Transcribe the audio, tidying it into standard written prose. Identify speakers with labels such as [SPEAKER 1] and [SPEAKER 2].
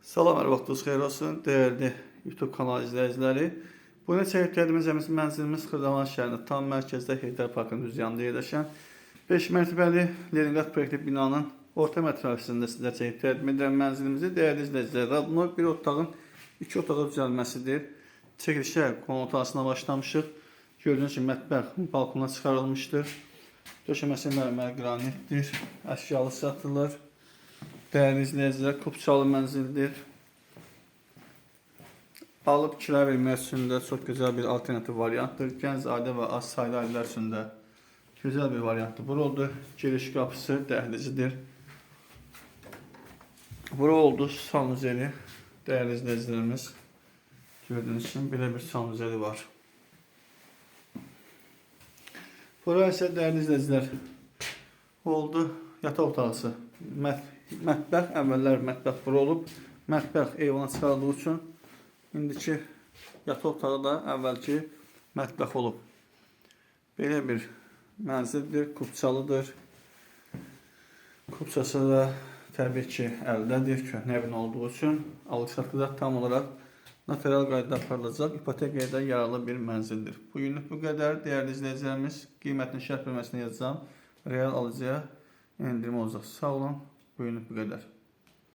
[SPEAKER 1] Salam, hər vaxtınız xeyir olsun, dəyərli YouTube kanalı izləyiciləri. Bu gün çəkib gəldiyimiz mənzilimiz Xırdalan şəhərində tam mərkəzdə Heydər Parkının düz yanında yerləşən 5 mərtəbəli Leninqrad proyektli binanın orta mərtəbəsində sizə çəkib təqdim edirəm mənzilimizi. Dəyərli izləyicilər, Radnoy bir otağın iki otağa düzəlməsidir. Çəkilişə qonaq otağısına başlamışıq. Gördüyünüz kimi mətbəx balkona çıxarılmışdır. Döşəməsi mərmər qranitdir. Əşyalı satılır. Dəyərli izləyicilər, kupçalı mənzildir. Alıb kira vermək üçün də çox gözəl bir alternativ variantdır. Gənc ailə və az saylı ailələr üçün də gözəl bir variantdır. Bura oldu giriş qapısı, dəhlizidir. Bura oldu sanuzeli. Dəyərli izləyicilərimiz, gördüyünüz kimi belə bir sanuzeli var. Bura isə dəyərli izləyicilər oldu yataq otağısı. Mətbəx, əvvəllər mətbəx bura olub. Mətbəx eyvana çıxarıldığı üçün indiki yataq otağı da əvvəlki mətbəx olub. Belə bir mənzildir, kupçalıdır. Kupçası da təbii ki əldədir, köhnə evin olduğu üçün alqı-satqıda tam olaraq notarial qaydada aparılacaq, ipotekaya da yararlı bir mənzildir. Bu günlük bu qədər. Dəyərli izləyicilərimiz, qiymətini şərh bölməsinə yazacağam. Real alıcıya endirim olacaq. Sağ olun. Bu günlük bu qədər.